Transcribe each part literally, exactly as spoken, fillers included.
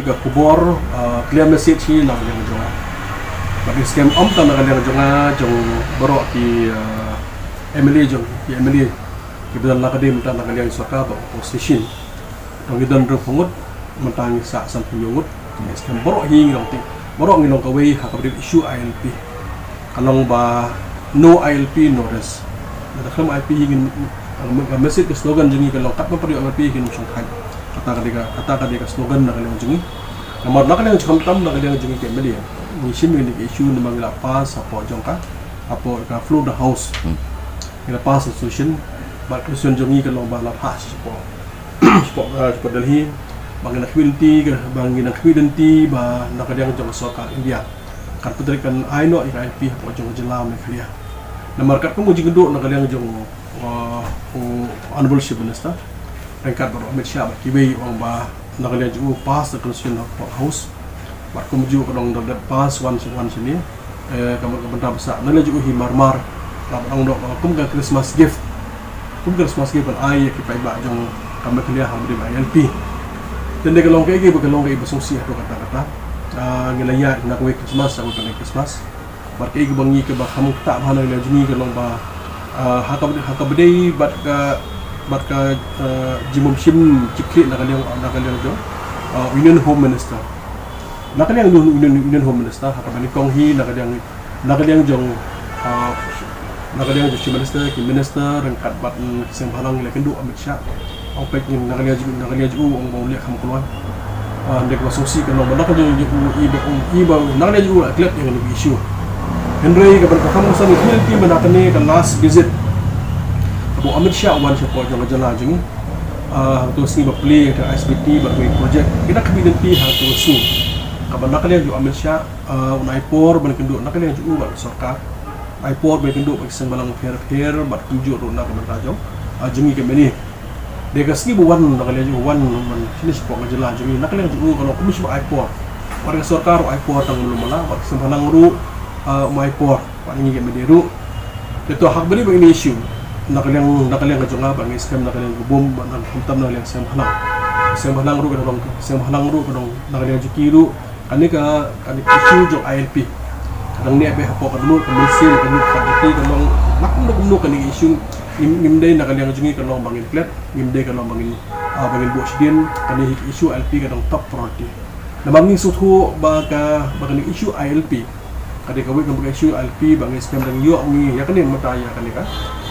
Ka khubor, ah, clear message hi na ka liang jong nga. Bad ngi skhem ym tang na ka liang jong nga, jong baroh ki, ah, M L A jong, ki M L A kiba don la ka dei mynta na ka liang sorkar bad opposition. Tang ngi don hynriew phew ngut, mynta ngi sah sanphew hynñiew ngut. Ngi skhem baroh hi ngi long ti, baroh ngi long kawei ha kaba ïadei issue I L P. Ka long ba no I L P, no rest. Lada khlem I L P hi ngin, ka message, ka slogan jong ngi ka long katba pyrshah I L P ngin shong thait. Kata ka dei ka, kata ka dei ka slogan na ka liang jong ngi. Namar na ka liang jong, khamtam na ka liang jong ngi ki M L A, ngi shim ïa kine ki issue namar ngi la pass hapoh jong ka, hapoh ka floor of the house. Hmm. Ngi la pass resolution, bad resolution jong ngi ka long ba la phah shapoh, shapoh, ah, shapoh Delhi, ba ngin khmih lynti, ba ngin khmih lynti ba na ka liang jong ka sorkar India kan pyntrei, kan ai noh ïa ka I L P hapoh jong ka jylla Meghalaya. Namar katkum ka jingkynduh na ka liang jong, uh, u Honorable Chief Minister ryngkat bad u Amit Shah bad kiwei, ong ba na ka liang jong u pass the constitution of House. Bad kumjuh ka dang da dep pass wan sha, wan shane. Eh, ka, ka bynta ba sah na ka liang jong u hi mar mar, ka ba dang dok kum ka Christmas gift. Kum Christmas gift ban ai ïa ki paidbah jong ka Meghalaya ha ba dei I L P. Te ynda ka long kaei ba, ka long kaei ba sngewsih haduh katta katta. Ah, ngi la ïaid na kawei Christmas sha kawei pat Christmas. Bad kaei kaba ngi, kaba kham ktah bha na ka liang jong ngi ka long ba, ah, ha kaba, ha kaba dei bad ka, bad ka, ah, jingbymshim jingkit khlieh na ka liang, na ka liang jong, ah, Union Home Minister. Na ka liang Union, Union, Union Home Minister, ha kaba nyngkong hi na ka liang, na ka liang jong, ah, na ka liang jong Chief Minister, ki minister ryngkat bad, mm, ki seng bhalang, ngi la kynduh Amit Shah. Ong peit ngin na ka liang jong u, na ka liang jong u ong ba u leh kham kloi. Ah, ynda kaba sngewsih ka long ba na ka liang jong u, i ba, i ba na ka liang jong u la klet ïa kane ka issue. Hynrei kaba, kaba kham, ka sngewsih ngi khmih lynti ba na kane ka last visit kaba u Amit Shah u wan shapoh jong ka jylla jong ngi, ah, hangto sngi ba plie ka I S B T bad kawei project, ngi da khmih lynti hangto sngi. Kaba na ka liang jong u Amit Shah, ah, un ai por ban kynduh na ka liang jong u bad ka sorkar. Ai por ban kynduh bad ki seng bhalang pher pher bad kumjuh ruh na ka bynta jong, ah, jong ngi ki M L A. Dei ka sngi ba wan na ka liang jong u, wan man shane shapoh ka jylla jong ngi, na ka liang jong u ka long kumjuh ba ai por. Bad ka sorkar ruh ai por tang malu mala, bad ki seng bhalang ruh, ah, um ai por. Bad ngi ki M L A ruh. Te to ha kaba dei ba kine ki issue, na ka liang, na ka liang ka jong nga bad ngi skhem na ka liang ka bun, bad na, khamtam na ka liang seng bhalang. Seng bhalang ruh ka dang, seng bhalang ruh ka dang, na ka liang jong ki ruh. Kane ka, kane ka issue jong I L P ka dang neh beit hapoh ka dohnud, ka mynsiem, ka dohnud, ka jati, ka long na kumno kumno kane ka issue. Ngim, ngim dei na ka liang jong ngi ka long ba ngin klet, ngim dei ka long ba ngin, ah, ba ngin buh shadien, kane ka issue I L P ka dang top priority. Namar ngi sngewthuh ba ka, ba kane ka issue I L P ka dei kawei ka issue I L P ba ngi skhem dang ïoh ngi ïa kane mynta, ïa kane ka,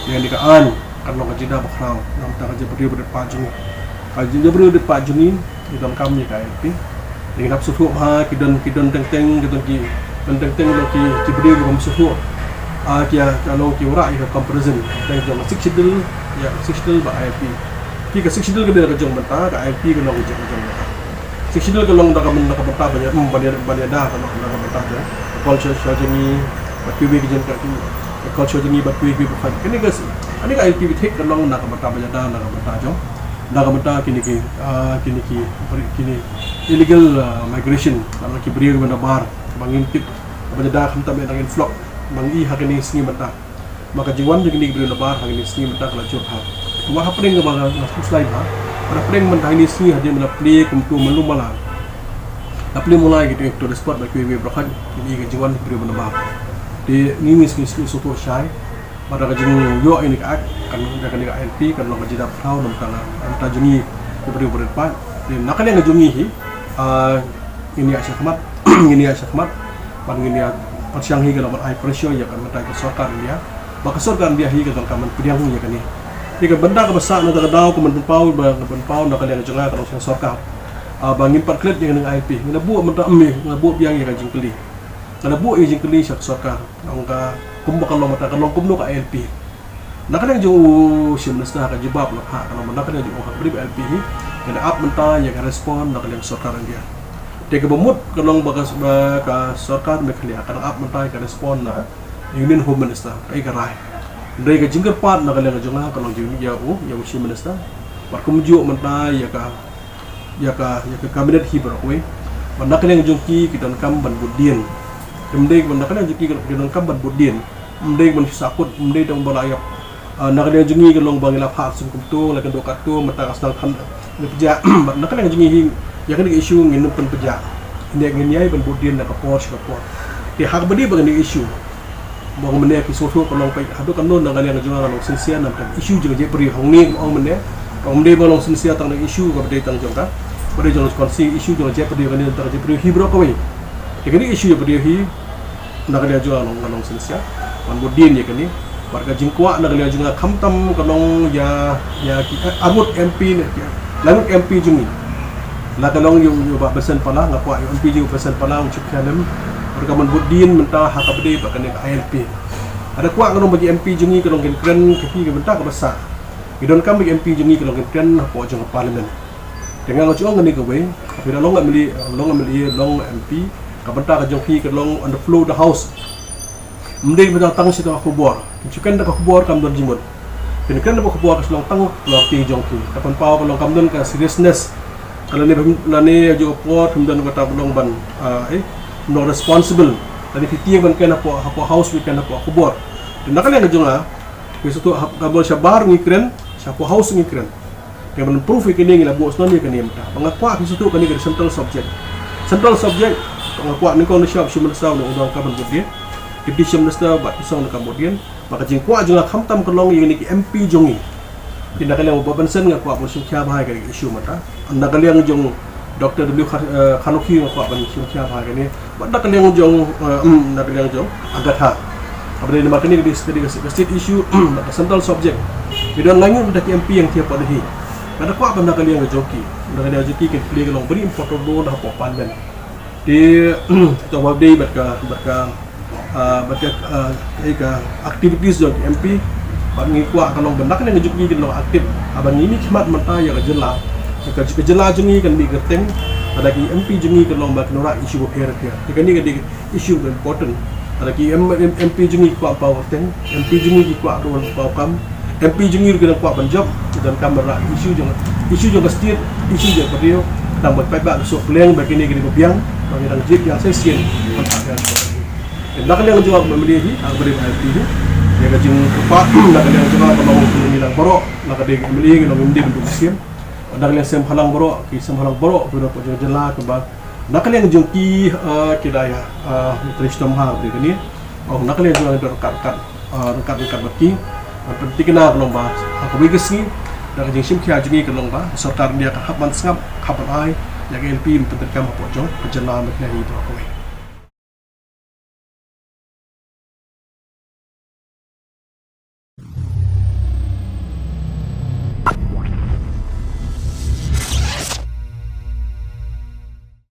ïa kane ka aiñ. Kan long ka jingïada bakhraw na ka bynta ka jingbriew bad jingpait jong ngi. Ka jingbriew bad jingpait jong ngi, ngi donkam ïa ka I L P. Ngi hap sngewthuh ba ki don, ki don teng teng, ki don, ki don teng teng, ki, ki briew ki bym sngewthuh. Ah, ki, ki long ki wanrah ïa ka comparison teng jong ka Sixth Schedule ïa ka Sixth Schedule bad I L P. Ki, ka Sixth Schedule ka dei ka jong bynta, ka I L P ka long ka jong, ka jong bynta. Sixth Schedule ka long da ka bynta, da ka bynta ban ïa, ban ïa, ban ïada, ka long da ka bynta jong ka culture, culture jong ngi, bad kiwei ki jong ka, ka culture jong ngi, bad kiwei kiwei ki bha. Kane ka, kane ka I L P beit ka long da ka bynta ban ïada, da ka bynta jong, da ka bynta kine ki, ah, kine ki, kine illegal, ah, migration, da ki briew kiba na bar, ba ngin kit ban ïada khamtam ïa, da ngin flok, ba ngi ha kine ki sngi mynta. Ba ka jingwan jong kine ki briew na bar ha kine ki sngi mynta ka la jur bha. Wat hapdeng kaba nga sngewsih bha, wat hapdeng mynta ha kine ki sngi hadien ba la plie kumto malu mala, la plie mala ïa kito, kito despot bad kiwei kiwei baroh, kine ki jingwan ki briew na bar. Te ngi, ngi sngewsih, sngewsih shai ba da ka jingïoh ïa kane ka Act, kan, da kane ka I L P kan long ka jingïada bakhraw na ka bynta, na ka bynta jong ngi ki briew bad jingpait. Te na ka liang ka jong ngi hi, ah, ngin ïa shakhmat, ngin ïa shakhmat, bad ngin ïa pyrshang hi ka long ban ai pressure ïa ka, mynta ka sorkar India, ba ka sorkar India hi ka donkam ban pdiang ïa kane. Te ka bynta kaba sah na kata ka daw, ka ban pynpaw, ba ka ban pynpaw na ka liang jong nga ka long sha sorkar, ah, ba ngin pat klet ïa kane ka I L P. Ngi la buh mynta, ym, ngi la buh biang ïa ka jingkylli, ngi la buh ïa ka jingkylli sha ka sorkar. Nang ka, kumba ka long mynta, ka long kumno ka I L P. Na ka liang jong u Chief Minister ha ka jubab la phah, ka long mynta na ka liang jong u ha ka brief I L P hi, ngi la ap mynta ïa ka respond na ka liang sorkar India. Te kaba mut ka long ba ka, ba ka sorkar Meghalaya ka dang ap mynta ïa ka respond na Union Home Minister, kaei ka rai. Hynrei ka jingkyrpad na ka liang jong nga ka long jong ïa u, ïa u Chief Minister, bad kumjuh mynta ïa ka, ïa ka, ïa ka cabinet hi baroh kawei, ba na ka liang jong ki, ki donkam ban bud dien. Ym dei ba na ka liang jong ki, ki donkam ban bud dien. Ym dei ban shu sahkut, ym dei tang ba la ïap. Ah, na ka liang jong ngi ka long ba ngi la phah sum kumto, la kynduh katto, mynta ka sdang than, ngi pjah, ba na ka liang jong ngi hi, Ïa kane ka issue ngin ym pynpjah. Ngin ïai ban bud dien na ka por sha ka por. Te ha kaba dei ba kane ka issue ba ong mynne ki sngewthuh ka long peit haduh katno na ka liang jong nga nga long sincere namar ka issue jong ka jaitbynriew hangne ong mynne. Ong mynne ba long sincere tang na issue kaba dei tang jong ka, ba dei jong ka constituency, issue jong ka jaitbynriew kane tang ka jaitbynriew hi baroh kawei. Te kane ka issue jaitbynriew hi na ka liang jong nga nga long sincere ban bud dien ïa kane. Bad ka jingkwah na ka liang jong nga khamtam ka long ïa, ïa ki arngut M P ne ki laingut M P jong ngi. La ka long ïa u, ïa u Bah Benson Pala, nga kwah ïa u M P jong ngi Benson Pala un shu khia lem. Bad ka ban bud dien mynta ha kaba dei ba kane ka I L P. Lada kwah ka long ba ki M P jong ngi ka long kin kren ka phi ka bynta kaba sah. Ki donkam ba ki M P jong ngi ka long kin kren hapoh jong ka parliament. Te nga nga ju ong kane kawei, phi la long M L A, long M L A, long M P, ka bynta ka jong phi ka long on the floor of the house. Ym dei ba tang shi tang ka khubor. Kin shu kren da ka khubor kam don jingmut. Kin kren da ka khubor ka shu long tang ka lorti jong phi. Ka pynpaw ka long kam don ka seriousness. Ka lane lane ju ka por phim don kata ba long ban, ah, eh, long responsible. Lane phi tieng ban kren hapoh, hapoh house, phi kren hapoh khubor. Te na ka liang ka jong nga, phi sngewthuh hap ka bor shabar ngi kren, shapoh house ngi kren. Te ban proof ïa kane ngi la buh snon ïa kane mynta. Ba nga kwah phi sngewthuh kane ka central subject. Central subject, ba nga kwah nyngkong nyngshap shu mynsaw na u dong ka ban bud dien. Deputy Chief Minister bad ki song na ka bud dien. Ba ka jingkwah jong nga khamtam ka long ïa kine ki M P jong ngi. Te na ka liang u Bah Benson nga kwah ban shim khia bha ïa kane ka issue mynta. Na ka liang jong Doctor W Khan-, eh, Khanokhi nga kwah ban shim khia bha ïa kane. Bad na ka liang jong, eh, mm, na ka liang jong Agatha. Kaba dei namar kane ka dei state, ka state issue, na ka central subject. Ki don laingut da ki M P ïa ki hapoh Delhi. Nga da kwah ba na ka liang jong ki, na ka liang jong ki kin play ka long very important role hapoh parliament. Te to ba dei bad ka, bad ka, ah, bad ka, ah, eh, ka activities jong ki M P. Bad ngi kwah ka long ba na ka liang jong ki kin long active. Haba ngi mih khmat mynta ïa ka jylla, ka, ka jylla jong ngi kan mih kyrteng. Lada ki M P jong ngi kan long ba kin rah issue bapher bapher. Te kane ka dei issue ba important. Lada ki M-, M-, M P jong ngi ki kwah paw kyrteng, M P jong ngi ki kwah ruh paw kam, M P jong ngi ruh ki dang kwah ban jop, ki donkam ban rah issue jong, issue jong ka state, issue jong ka briew, tang ban paidbah ka soh pleng ba kine ki dei ba biang, ba ki dang jied biang sa shisien. Na ka liang jong ka M L A hi, ka briew M P hi. Ïa ka jingkyrpad na ka liang jong ka long ngi lang baroh, na ka dei M L A ngi long ngi dei ban duk sien. Na ka liang sem halang baroh, ki sem halang baroh, ki dei jong jylla kaba na ka liang jong ki, eh, ki da ïa, eh, trei shitom ha kane. Oh, na ka liang jong ki dei ryngkat, ryngkat, eh, ryngkat, ryngkat bad ki. Ban pynthikna ka long ba ha kawei ka sngi, da ka jingshim khia jong ngi ka long ba sorkar India kan hap ban sngap, hap ban ai ïa ka I L P ban pyntrei kam hapoh jong ka jylla bad kine hi baroh kawei.